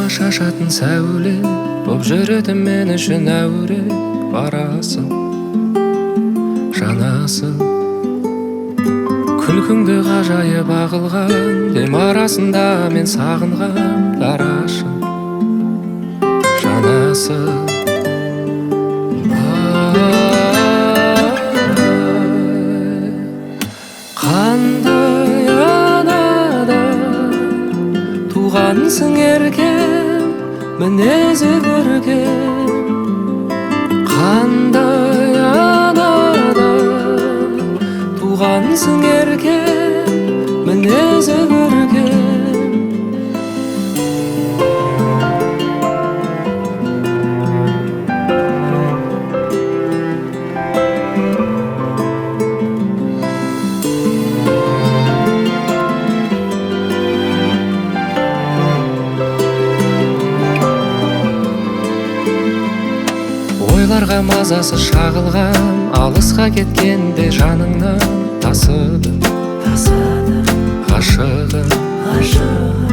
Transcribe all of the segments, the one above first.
Жаныма шашатын сәуле боп жүретін мен үшін әуре. Барасың, жанасың, күлкіңді ғажайып ағылған дем арасында мен сағынған дарашың, жанасың. Қандай анадан туғансың еркем, мінезі көркем. Қандай анадан туғансың еркем, мінезі көркем. Ойларға мазасы шағылған, алысқа кеткенде жаныңнан тасыды, тасыды ғашығым. Ғашығым.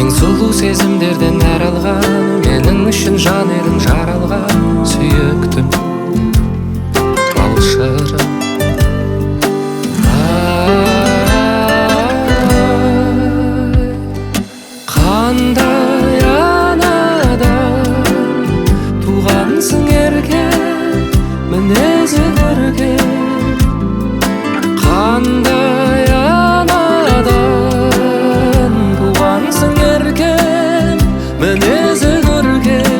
Ең сұлу сезімдерден нәр алған, менің үшін жан едің жаралған, сүйіктім, балшырым. Қандай анадан туғансың еркем, мінезі көркем. Қандай анадан туғансың еркем, мінезі көркем.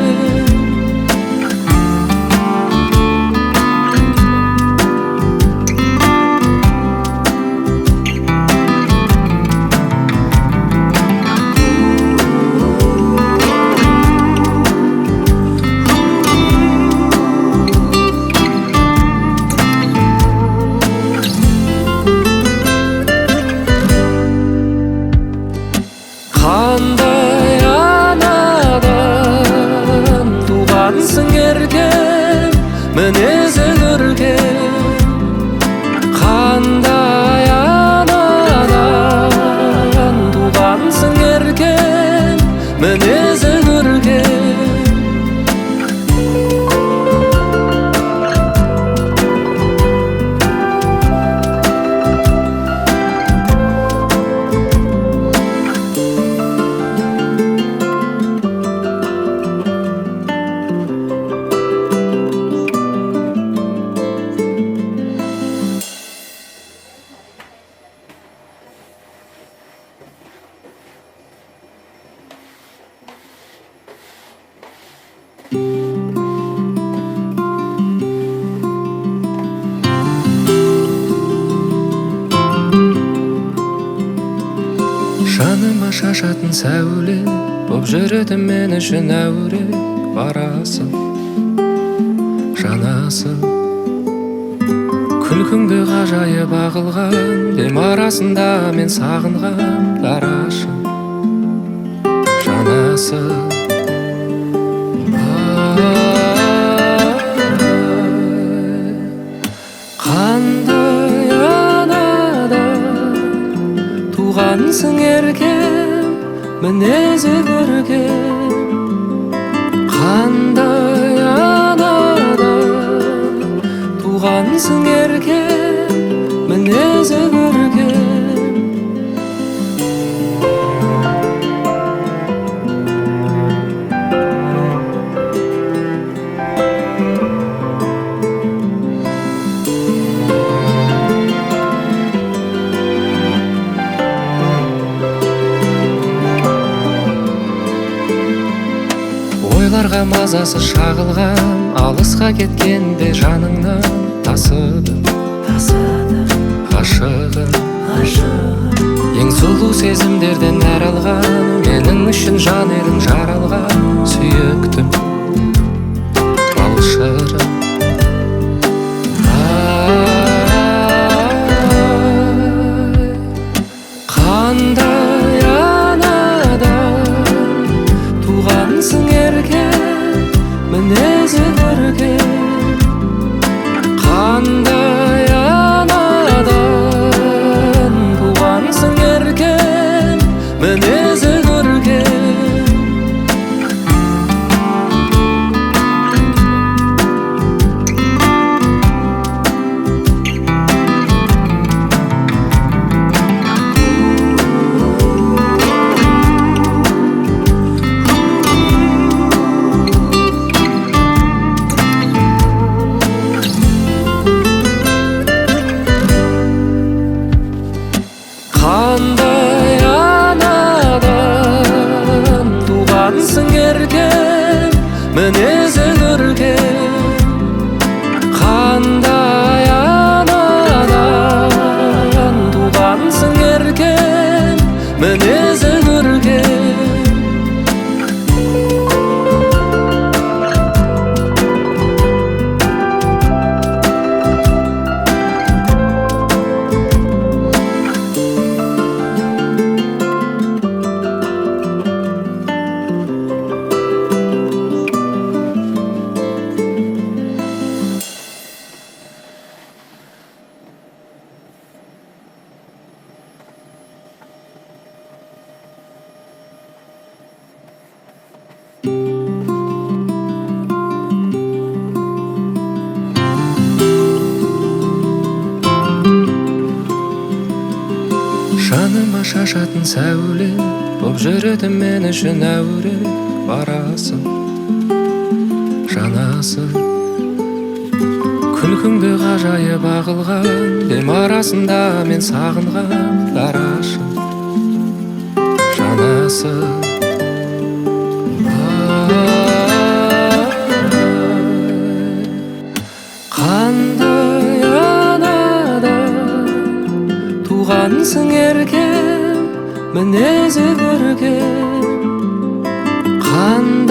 Қандай анадан туғансың еркем, мінезі көркем. Қандай анадан туғансың еркем, мінезі көркем. Жаныма шашатын сәуле боп жүретін мен үшін әуре. Барасың, жанасың, күлкіңді ғажайып ағылған дем арасында мен сағынған дарашың, жанасың. Қандай анадан туғансың еркем, мінезі көркем. Қандай анадан туғансың еркем, мінезі көркем. Ойларға мазасы шағылған, алысқа кеткенде жаныңнан тасыды, тасыды ғашығым. Ғашығым. Ең сұлу сезімдерден нәр алған, менің үшін жан едің жаралған, сүйіктім, балшырым. Қандай анадан туғансың еркем, мінезі көркем. Қандай анадан туғансың еркем, мінезі көркем. Жаныма шашатын сәуле боп жүретін мен үшін әуре. Барасың, жанасың. Күлкіңді ғажайып ағылған дем арасында мен сағынған дарашын, жанасың. Ай, қандай анадан туғансың еркем, мінезі көркем. Қандай